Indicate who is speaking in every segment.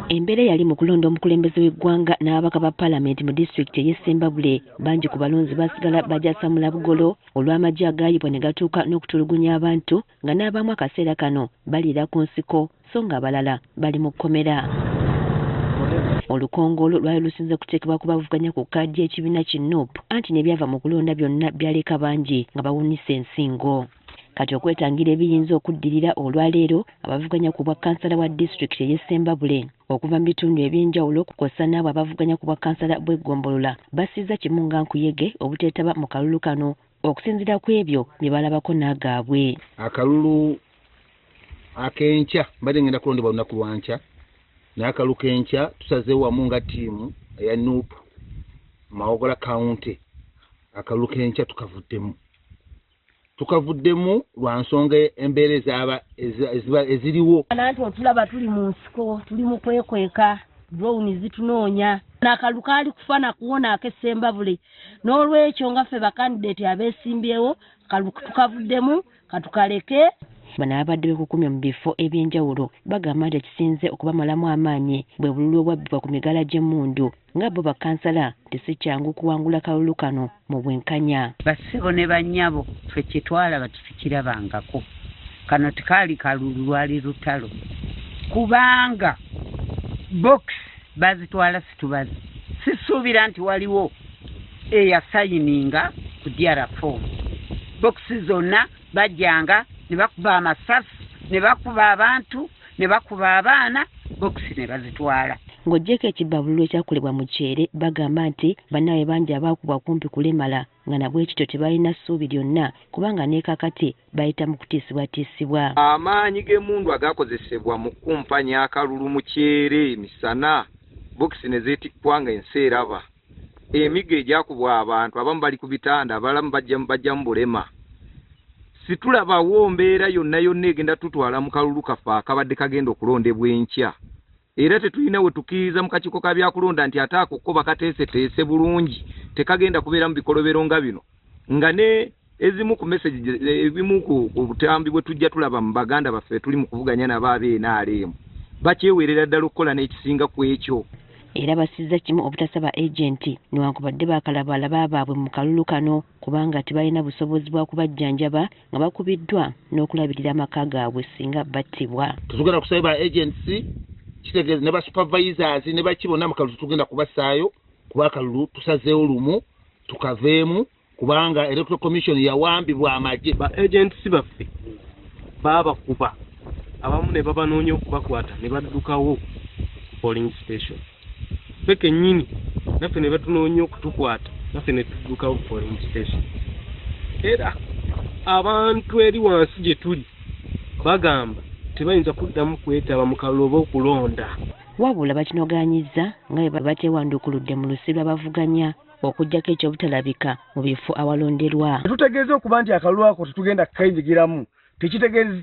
Speaker 1: Embeera yali mu kulonda omukulembeze w'eggwanga n'ababaka ba paalamenti mu disitulikiti ey'e Ssembabule. Bangi ku balonzi baasigala bajasamula bugolo olw'amagye agaayibwa ne gatuuka n'okutulugunya abantu nga n'abamu akaseera kano baliira ku nsiko so ng'abalala bali mu kkomera. Olukongolo lwali lusinze kuteekebwa ku bavuganya ku kkaadi y'ekibiina ki NUP anti n'ebyava mu kulonda byonna byaleka bangi nga bawunise ensingo. Kati okwetangira ebiyinza okuddirira olwaleero abavuganya ku bwakkansala wa disitulikiti ey'e Ssembabule okuva mu bitundu eby'enjawulo kw'ossa n'abo abavuganya ku bwakkansala bw'eggombolola bassizza kimu nga nkuyege obuteetaba mu kalulu kano okusinziira ku ebyo bye balabako n'agaabwe.
Speaker 2: Akalulu ak'enkya mbadde ngenda kulondebwa lunaku lwankya, naye akalulu k'enkya tusazeewo wamu nga ttiimu eya NUP Mawogola County, akalulu k'enkya tukavuddemu. Tukavuddemu lwa nsonga embeera ezaaba eziriwo.
Speaker 3: Nanti otulaba tuli mu nsiko, tuli mu kwekweka, drone zitunoonya. N'akalulu kaali kufa na kuwona ak'e Ssembabule. N'olwekyo nga ffe bakandidate abeesimbyewo, akalulu tukavuddemu, katukaleke.
Speaker 1: Bano ababadde beekukumye mu bifo eby'enjawulo bagamba nti ekisinze okubamalamu amaanyi bwe bululu obwabbibwa ku migala gy'emmundu nga bo bakkansala nti si kyangu kuwangula kalulu kano mu bwenkanya.
Speaker 4: Bassebo ne bannyabo ffe kye twalaba tetukirabangako. Kano tekaali kalulu, lwali lutalo kubanga box bazitwala situbazi. Sisuubira nti waliwo eyasayininga ku DR form. Box zonna bajjanga ne bakuba amasasi, ne bakuba abantu, ne bakuba abaana, box ne bazitwala.
Speaker 1: Ng'oggyeko ekibbabululu ekyakolebwa mu kyere, bagamba nti bannaabwe bangi abaakubwa kumpi kulemala nga na bwe kityo tebalina ssuubi lyonna kubanga ne kaakati bayita mu kutiisibwatiisibwa.
Speaker 5: Amaanyi g'emmundu agakozesebwa mu kukumpanya akalulu mu kyere misana, bokisi ne zeetikkwa nga ensi eraba. Emiggo egyakubwa abantu abamu bali ku bitanda, abalala bajja mu bulema. Situlabawo mbeera yonna yonna egenda tutwala mu kalulu kaffe akabadde kagenda okulondebwa enkya. Era tetulina we tukkiririza mu kakiiko ka byakulonda nti ate ako ko bakateeseteese bulungi, tekagenda kubeera mu bikolobero nga bino. Nga ne ezimu ku message, ebimu ku butambi bwe tujja tulaba mu baganda baffe tuli mu kuvuganya nabo ab'e NRM, bakyewerera ddala okukola n'ekisinga ku ekyo.
Speaker 1: Era basizza kimu obutasaba agenti newankubadde bakalabalaba baabwe mu kalulu kano kubanga tebalina busobozi bwa kubajjanjaba nga bakubiddwa n'okulabirira amaka gaabwe singa battibwa.
Speaker 2: Tetugenda kusaba ba agents, kitegeeza ne ba supervisors ne baki bonna mu kalulu tetugenda kubassaayo kuba akalulu tusazeewo lumu tukaveemu kubanga Electoral Commission yawambibwa amagye.
Speaker 6: Ba agents baffe baabakuba abamu ne babanoonya okubakwata ne baddukawo polling station. Ffe kennyini naffe ne batunoonya okutukwata naffe ne tuddukawo polling station. Era abantu eri wansi gye tuli bagamba tebayinza kuddamu kwetaba mu kalulu oba okulonda.
Speaker 1: Wabula bakinogaanyizza nga bwe bateewanduukuludde mu lusi lw'abavuganya okuggyako ekyobutalabika mu bifo awalonderwa.
Speaker 7: Tetutegeeza okuba nti akalulu ako tetugenda kukenyigiramu,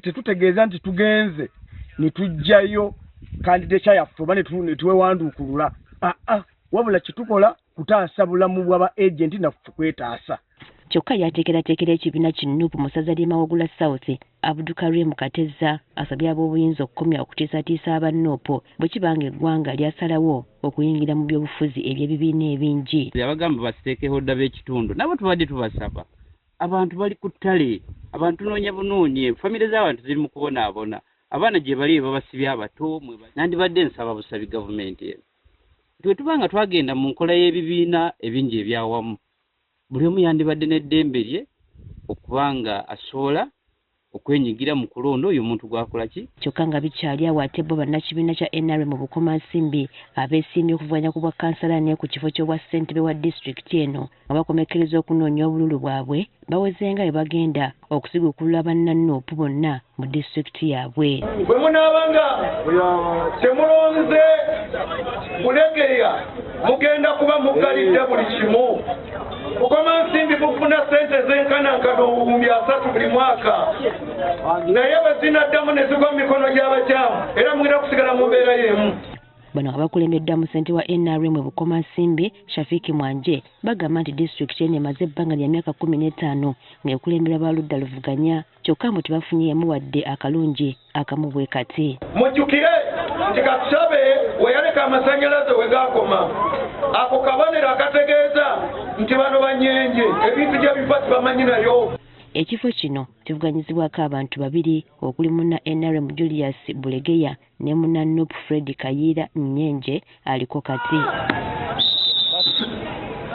Speaker 7: tetutegeeza nti tugenze ne tuggyayo kandidecha yaffe oba ne twewanduukulula. Aa, wabula kye tukola kutaasa bulamu bw'aba agenti naffe kwetaasa.
Speaker 1: Kyokka yateekerateekera ekibiina ki NUP mu ssaza ly'e Mawogola South, Abdukarim Kateza asabye ab'obuyinza okukomya okutiisatiisa aba NUP bwe kiba ng'eggwanga lyasalawo okuyingira mu byobufuzi eby'ebibiina ebingi.
Speaker 8: Abagamba ba stakeholder b'ekitundu nabo tubadde tubasaba. Abantu bali ku ttale, abantu tunoonya bunoonye, famire z'abantu ziri mu kubonaabona, abaana gye bali babasibye abato. Nandibadde nsaba busabi gavumenti eno. Bwe tuba nga twagenda mu nkola y'ebibiina ebingi ebyawamu, buli omu yandibadde n'eddembe lye okuba nga asobola okwenyigira mu kulonda oyo omuntu gw'akola ki.
Speaker 1: Kyokka nga bikyali awo ate bo bannakibiina kya NRM mu Bukomansimbi abeesimbye okuvuganya ku bwakkansala ne ku kifo ky'obwa ssentebe wa disitulikiti eno nga bakomekkereza okunoonya obululu bwabwe baweze nga bwe bagenda okusiguukulula banna NUP bonna mu disitulikiti yaabwe.
Speaker 9: Bwe munaabanga temulonze kulegeya mugenda kuba muggalidde buli kimu. Bukomansimbi bufuna ssente zenkanankana 3,000 buli mwaka, naye bwe zinaddamu ne zigwa mu mikono gy'abakyamu era mugenda kusigala mu mbeera y'emu.
Speaker 1: Bano abakulembeddwa mu ssentebe wa NRM e Bukomansimbi Shafiki Mwanje bagamba nti disitulikiti eno emaze ebbanga lya myaka 15 ng'ekulemberwa ba ludda luvuganya kyokka mbu tebafunyeemu wadde akalungi akamu bwe kati.
Speaker 9: Mujjukire Amasannyalaze we gaakoma, ako kabonero akategeeza nti bano banyenje ebintu gye bifa tibamanyi nayo.
Speaker 1: Ekifo kino kivuganyizibwako abantu babiri okuli munna NRM Julius Bulegeya ne munna NUP Fred Kayiira Nyenje aliko kati.